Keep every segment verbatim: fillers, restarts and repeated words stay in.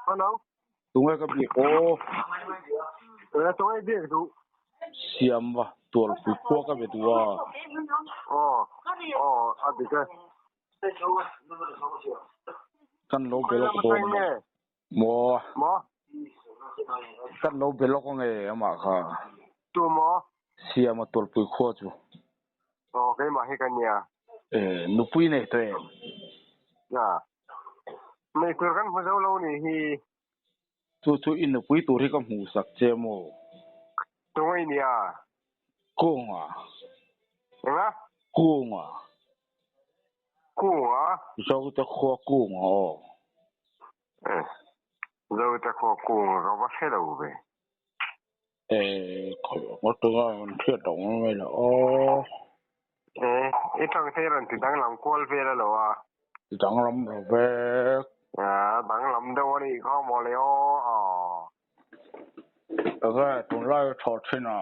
Hello. Tunge ka biek aw. Eh, tunge biek tu. Siam va, Tualpui khua ka biek tu a. Oh, oh, a biek e. Kan lo be lawk dawn. Maw. Maw. Kan lo be lawk ang e ama kha. Tu maw. Siam a, Tualpui khua chu. Oh, keima hi ka nia. Eh, nupui nei te. Ya. Nei tur kan hmu zo lo ni hi. Chu chu in nupui tur hi ka hmu sak che maw. Tu ngai nia. Kunga. Nga? Kunga. Kunga? Zote khua kunga aw. Eh. Zote khua kunga ka va hre lo ve. Eh, khoi, ngawt tunga an hriat dawng mai la aw. Eh, i tang thei ran ti danglam kual ve la lo a. Ti danglam lo ve. Ah, danglam deuh a ni kha maw le aw, ah. Ka ve, tunlai thaw thin a.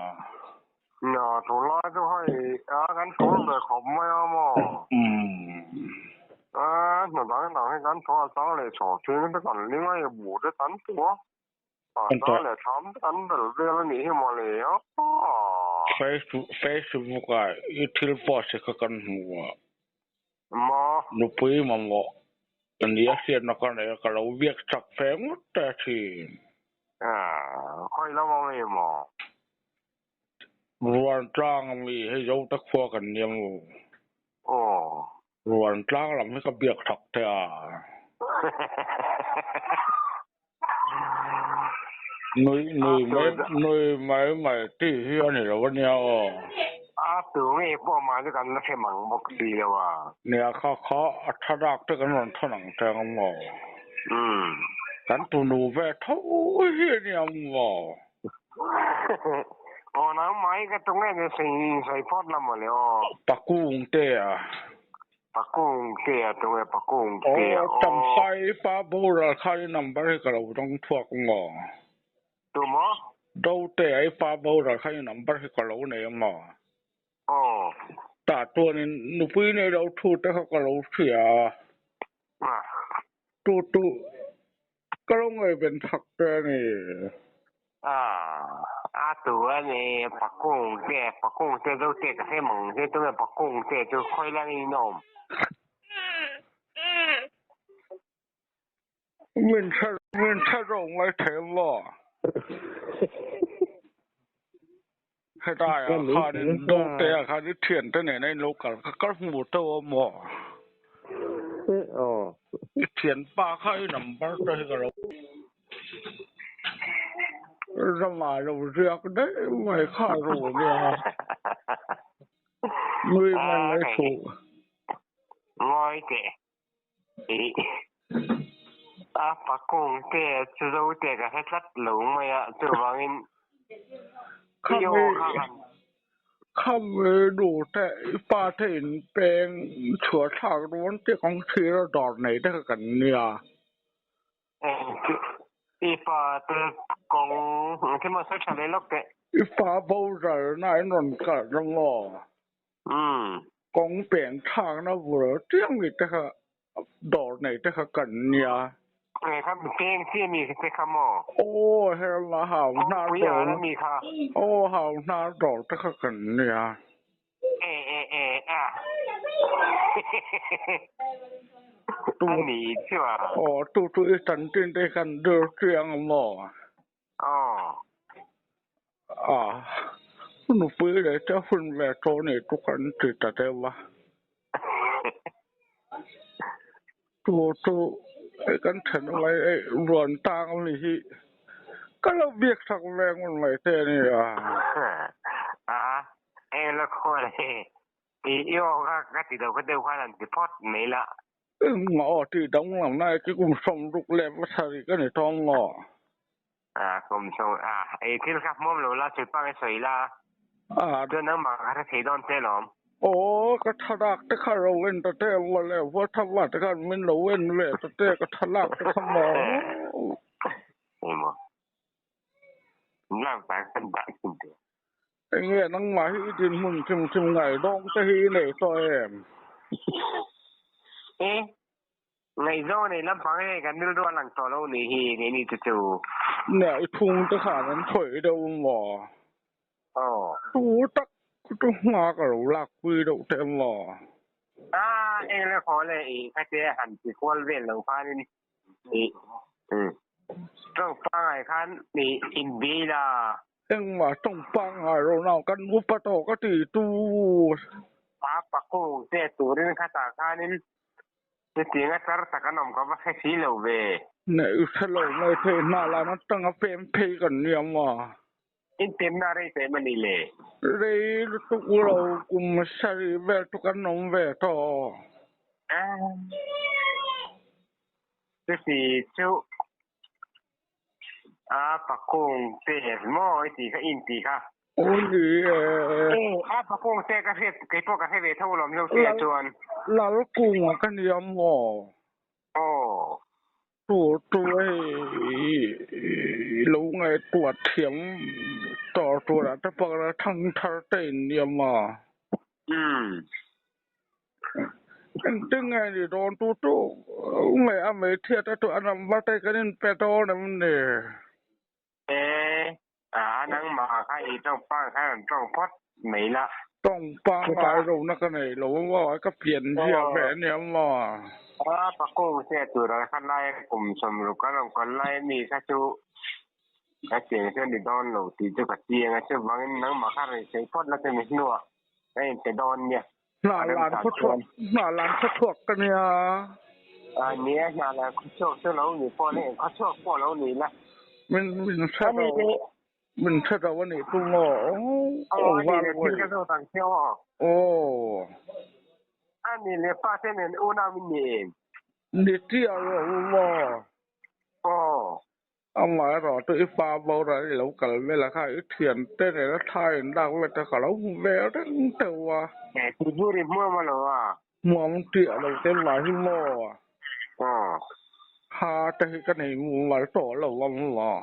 Na, tunlai chu hoi, a, kan tul ve khawp mai a maw. Mm. A, na dang dang hi kan thaw a chang le thaw thin te kan ling a i bu te kan tua. A, kan thaw. Chang le tham te kan bel vel a ni hi maw le, aw. Face-, Facebook-a i thil post kha kan hmu a. Maw. Nupui mamaw. Kan nia hriatna ka nei, ka lo biek chak fe ngawt ta thin. Ah, khoi lam a mi maw. Ruan tlang mi hei Zote khua kan nia maw. Oh. Ruan tlang lam hi ka biek chak te a. Nui, nui mai, nui mai mai ti hi a ni lo a nia aw. A tu nge po ma chu kan la hre mang bawk si lo a. Nia kha kha, a thadak te kan rawn thawn ang teng a maw. Hmm. Kan tu nu ve tho hi a nia maw. Aw, nangmai ka tu nge ne sei, sei phawt lam a le aw. Pakung te a. Pakung te a, tunge Pakung te a. Oh, aw. Tam sai pa boral kha i number hi ka lo dong thuak maw. Tu maw? Zote ai pa boral kha i number hi ka lo nei maw. Oh. Ta tuan in nupui nei lo thu te kha ka lo hria. Ah. Tu tu. Ka lo ngai ben thak te ni. Ah, a tu a ni Pakung te, Pakung te Zote ka hre mang, he tu nge Pakung te chu khoi lang i nawm. Min ṭha, min ṭha ro ngai thei lo. He ta ya, khan in Zote a khan i ṭhiante nen a in lo kal, ka kal hmu tawh a maw. Eh, aw. I ṭhianpa kha i number te hi ka lo. Rama lo ziak dai mai kha ro nia. Nui man ngai thu. Ngai te. I, a Pakung te, chu Zote ka hre tlat lo mai a, chuvangin. Kha i mi, aw kha han. Kha mi nu te, i pa te in peng chhuah thlak ruon te kawng thlir a dawr nei te kha kan nia. Eh, chu, i pa te kawng, thil hmasa ṭha le lawk te. I pa bo zalna in rawn kal rawng aw. Hmm. Kawng peng thlakna vur tiang mi te kha, dawr nei te kha kan nia. Eh, kha mi peng si mi te kha maw. Aw, he la hau hnar dawr. Kawngpui a mi kha. Aw, hau hnar dawr te kha kan nia. Eh, eh, eh, a. Tu. A ni chu a. Aw, tu tu i tan tin te kan dur tiang maw. Aw. A, nupui le te hun ve tawh ni tu kan ti ta te va. Tu, tu, ei kan ṭhen mai, ei, ruan tang ni hi. Ka lo biek sak veng un mai te ni a. A, ei lo khaw le. I, i aw ka, ka ti deu ka deu khan an ti phawt mai la. Eng maw ti danglam nai ki kum sawmruk le pasari ka ni tawm maw. A, kum sawm, a, ei thil kha hmawm lo la, chu pang ei sawi la. A. Tu nangma kha hre thei dawn te lawm. Aw, ka thadak te kha ro en ta te, va le, va thawa te kha min lo en ve ta te, ka thadak te kha maw. Ei maw. Lam ta kan dah tum te. Eng nge nangma hi i dinhmun thim thim ngai dawng te hi i nei tawh em? Eh? Ei zo nei lampang e, kan nil ruol lang tawh lo ni hi, keini chu chu. Neh, i thung te khan an thoi deu maw. Aw. Tu tak, tu hma ka lo lakpui deu te maw. A, ei le khaw le i, kha te han ti kuol vel lo khan in. I, hmm. Ṭawngpang ai khan i, in bi la. Engma ṭawngpang ai ro nau kan upa tawh ka ti tu. Pa, Pa Kung te turin kha ta khan in. Ni tienga char tak an awm ka va hre si lo ve. Nei hre lo mai thei hna la na tang a pem phei kan ni am a. In pemna rei pem a ni le. Rei lutuk lo kum sari vel tuk an awm ve tho. A. Chu ti chu. A, Pa Kung te maw i ti kha, in ti kha. Ui, eh. Eh, a, Pa Kung te ka hre, kei pawh ka hre ve tho lawm lo te chuan. Lal Kung a ka ni am maw. Aw. Tu, tu ei, lo ngaihtuah thiam tawh tur a te pawh ka thang thar te in ni am a. Hmm. Engtin nge ni dawn tu tu, nge a mei thiat a tu a number te kan inpe dawn em ni? E, a, nangma kha i ṭawngpang kha an ṭawng phawt mai la. Ṭawngpang ai rona ka nei lo, ka pian hial ve ni am maw. A, Pa Kung se tura kha lai kum sawmruk ka rawn kal lai mi kha chu. Ka tiang se ni dawn lo ti chu ka tiang a, chuvangin nangma kha rei sei phawt la te mi hnuah. Ka inpe dawn nia. Hna lan khaw thuak, hna lan khaw thuak ka nia. A nia, hna lan khaw thuak chu lo ni pawh ni, khaw thuak pawh lo ni la. Min, min hre lo, min hre lo a nih tu maw. Aw, a ni le thil ka zo tang che aw. Aw. A ni le pa te nen unau min ni em. Ni tia lo maw. Aw. Amaherawhchu i pa boral i lo kal vel a kha, i ṭhiante nena thla inlak vel te ka lo hmu ve reng teuh a. Eh, tu chu ri hmuam a lo a. Hmuam ṭiah lo te mah hi maw. Aw. Ha te hi ka nei mumal tawh lo a maw.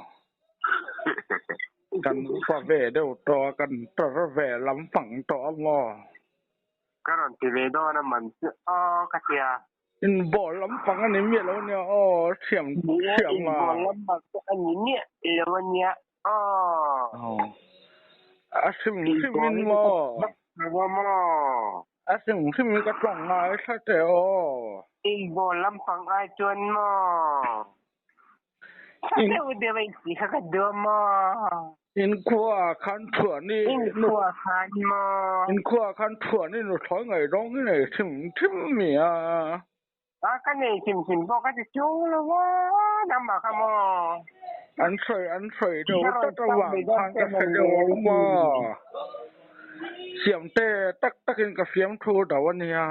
Kan upa ve deuh tawh, kan ṭar ve lampang tawh a maw. Ka rawn ti ve dawn a man chu, aw, ka tia. Inbawl lampang a ni miah lo nia, aw, thiam, thiam a. Inbawl lampang a ni miah lo a nia, aw. Aw. A hrim hrim in maw. Maw, maw. A hrim hrim in ka ṭawng ngai thla teh aw. Inbawl lampang ai chuan maw. Sa deuh deuh a inti kha ka duh maw. In khua khan thuah ni. In khua khan maw. In khua khan thuah ni, nu thawi ngai rawng i nei thim thim mi a. A, ka nei thim thim bawk a ti chuang lo a, nangmah kha maw. An sawi, an sawi deuh tata vang khan ka hre deuh a maw. Siamte tak takin ka fiam thu deuh a nia.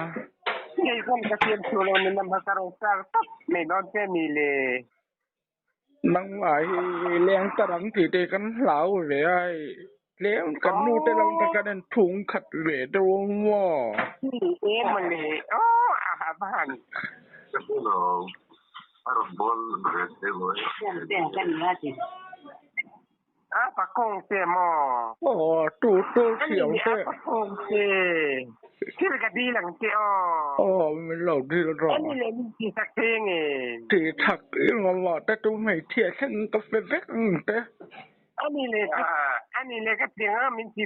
Kei khan ka fiam thu lo ni, nangmah ka rawng tak tak nei dawn te ni le. Nangmah hi leng ta rang ti te kan hlau ve ai. Leng kan nu te lam te kan en thung khat ve deuh maw. Hi em a le. Oh, a ha ban. A rawn bol ve deuh maw. A Pa Kung te maw. Oh, tu tu siam te. A Pa Kung te. Thil ka dil ang che aw. Aw, min lo dil rawh. Ani le min ti sak theng e. Ti thak i ngam a, ta tu hmeichhia thleng ka fe vek ang te. Ani le, ani le ka tiang a min ti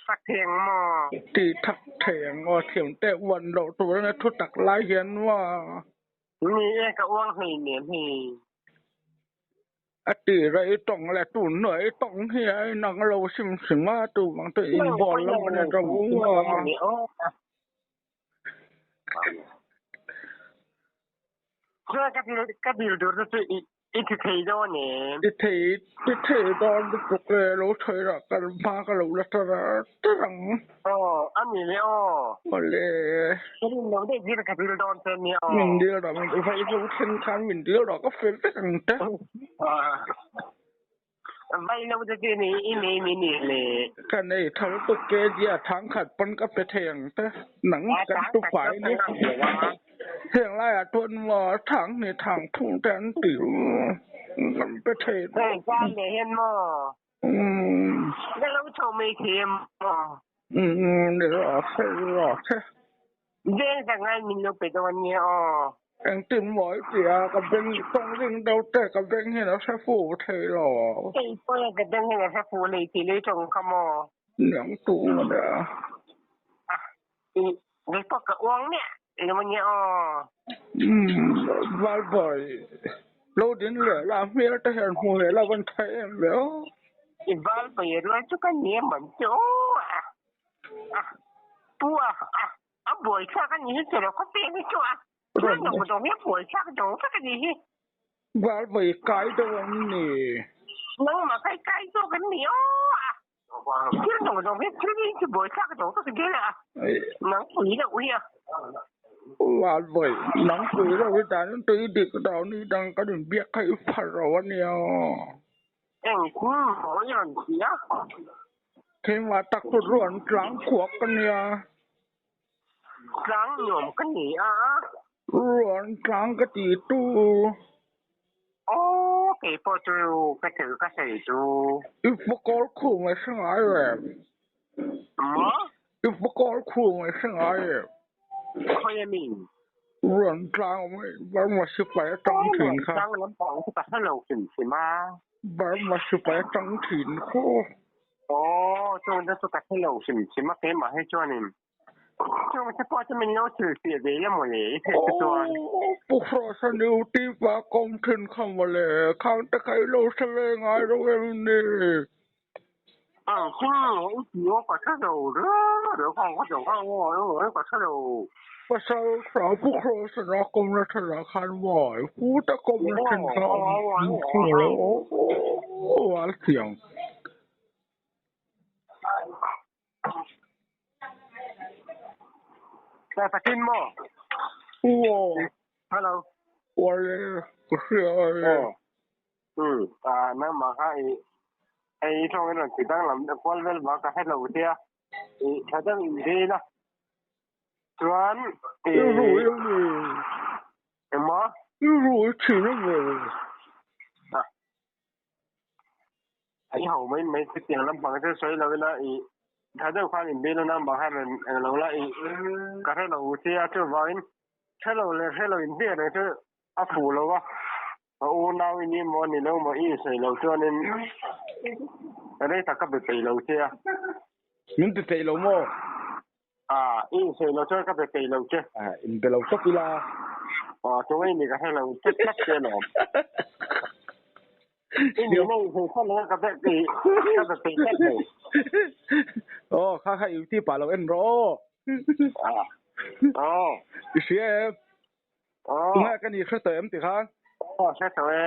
sak theng maw. Ti thak theng aw, thiam te uan lo tu na thu tak lai hian maw. Ni e ka uang hei nem hi. A ti ra i tawng le tu hnuah i tawng hi a inang lo sim sim a, tu vang te inbawl lam a ni ta vung a. Chuan ka dil, ka dil dur chu i, i ti thei dawn em? I thei, i thei dawn lutuk le, lo chhawi rak kan hma ka lo la ta ra, ta rang. Aw, a ni le aw. Aw le. Ka rin lo deuh zir ka dil dawn te ni aw. Min dil dawn, min dil, vai zo thlen khan min dil dawn ka fe vek ang te. Ah. Vai lo te te ni, i nei mi ni le. Ka nei tho lutuk, kg a thang khat pawn ka pe thei ang te. Nang kan tu fai ni. Hieng lai a tuan maw, thang ni thang phung te an ti. Kan pe thei. Hei, ka le hian maw. Umm. Ka lo chho mai thei em aw. Umm, ni lo se, ni lo se. Veng ta ngai min lo pe dawn nia aw. Engtin maw i ti a, ka beng ṭawng ding deu te, ka beng hin a hre fo thei lo. Ei, poi ka beng hin a hre fo lei ti lei ṭawng kha maw. Niang tu ma de. A, i, lei pawh ka uang nia, lei ma nia aw. Hmm, Valboi. Lo din le la hmel te hin hmu le la van thei em le aw. I Valboi ruol chu ka ni man chu. A, a, pu a, a, a buoi thlak a ni hi chu lo ka pe ni chu a. Ruol. Dong dong hi buoi thlak dong thlak a ni hi. Valboi kai dong an ni. Nangma kai kai dong an ni aw. Thil dong dong hi thil hi chu buoi thlak dong thlak ding a. Ai. Nang pui lo hi a. Valboi, nang pui lo hi dan tui dik dau ni dang ka din biak kai pha ro a ni aw. Engtin maw i rawn ti a. Keima tak chu Ruantlang khuak ka ni a. Tlang nuom ka ni a. Ruantlang ka ti tu. Aw, kei pawh chu ka thil ka sei chu. I pakol khum ngai se ngai em. Maw? I pakol khum ngai se ngai em. Khoi em in? Ruantlang, Burma sipai aṭang ṭhin kha. Ruantlang lampang chu ka hre lo hrim hrim a. Burma sipai aṭang ṭhin kha. Aw, chuong chu ka hre lo hrim hrim a, keimah hi chuanin. Chuong chu pawh chu min lo thil sia ve la maw le, i hriat chu chuan. Aw, Pu Cross-a duty pa kawng ṭhin kha maw le, khang te kha i lo hre ve ngai ro em ni. Ang chu i ti aw ka hre lo reng reng, khang ka chang kha aw, aw, ka hre lo. Pasal sa Pu Cross-a kawmna ṭhena khan maw, pu ta kawmna ṭhen kha. Aw, aw, aw, aw, aw, aw. Aw, aw, aw, aw. Ka takin maw? Aw. Hello. Aw le, ka hria aw le. Aw. Hmm. A, nangma kha i, ei, i ṭawng i rawn ti danglam, kual vel bak ka hre lo tia. I, ṭha deuh in dei la. Chuan, i, i ru i ru. Emaw? I ru i ṭhin em em. A. A, i ho mai mai chu tiang lampang chu sawi lo ila i, ṭha deuh khan inbel lo, nang bang khan eng lo la i, ka hre lo che a, chuvangin hre lo le hre lo inbel ang chu a fu lo a, a unau i ni maw ni lo maw i sawi lo chuanin, a rei tak ka be peih lo che a. Min ti theih lo maw? A, i sawi lo chuan ka be peih lo che. A, in be lo tawp ila. A, chu ngai ni ka hre lo tlat tlat che lo. I ni lo hei kha lo ka be peih, ka be peih tlat lo. Aw, kha kha i ti pa lo en ro. A. Aw. I hria em. Aw. Tunge ka ni hre tawh em ti kha? Aw, hre tawh e.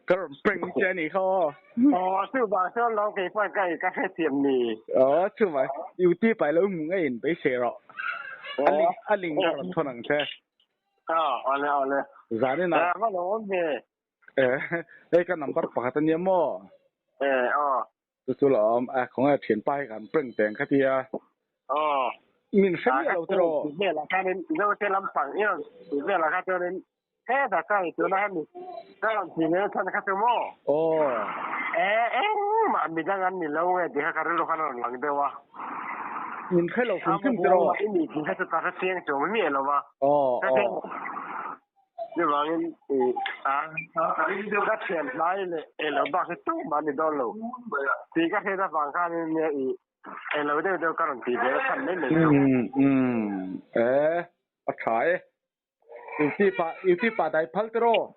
Ka rawn prank che a ni kha aw. Aw, chu bang sawn lo kei pawn ka, ka hrethiam ni. Aw, chu bang. Duty pai lo hmu ngeiin beisei rawh. Aw. A link, a link ka rawn thawn ang che. Aw, awle, awle. Zanin a. Eh, hma lo awm ve. Eh, hei ka number pakhat a nia maw? Eh, aw. Chu chu lo awm, a, khawnge ṭhianpa hi kan prank teng kha tia. Aw. Min hre miah lo tiraw. Ti vel a khan in, Zote lampang, i rawn ti vel a kha chuanin, he, ta ka hi tuna han ni. Ka rawn ti vel chhan kha chu maw? Aw. E, engmah midang an ni lo nge ti kha ka rilru khan a rawn lang deuh a. Min hre lo hrim hrim tiraw. I ni ti kha chu ka hre chiang chuang miah lo va. Aw, aw. Chuvangin, i, a, ka ṭhian hlai le, e lo bak hi tum a ni dawn lo. Ti ka hriet avang khan in, i, e lo deuh deuh ka rawn ti ve chhan mai mai chu. Mm, mm. Eh, a ṭha e. Duty pa, duty pa dai phal tiraw.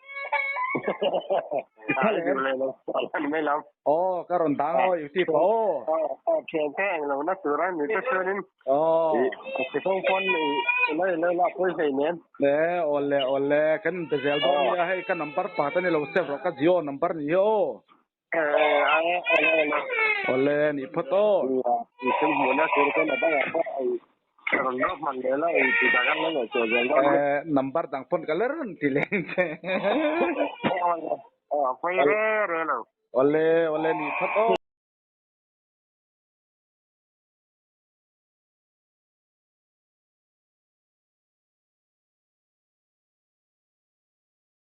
Phal em? Ai, lo, lo, lo, lo, lo. Aw, ka rawn dang aw, duty pa aw. Aw, aw, ṭhian te eng lo na tur a ni ta chuanin. Aw. I, ka ti fawng pawn i, i lo, i lo la pawh hlei nem. Le, awle, awle, kan be zel dawn nia, hei ka number pakhat a ni lo, save rawh, ka Jio number ni hi aw. Eh, eh, awle, awle. Awle, ni phawt aw. I, i thil hmuhna tur kan a bang a pawh i, ka rawn rawp hman leh la, i ti dah kan lo ngaihtuah zel dawn nia. Eh, number dang pawn ka la rawn ti leng che. Awle, aw, poi re re lo. Awle, awle, ni phawt aw.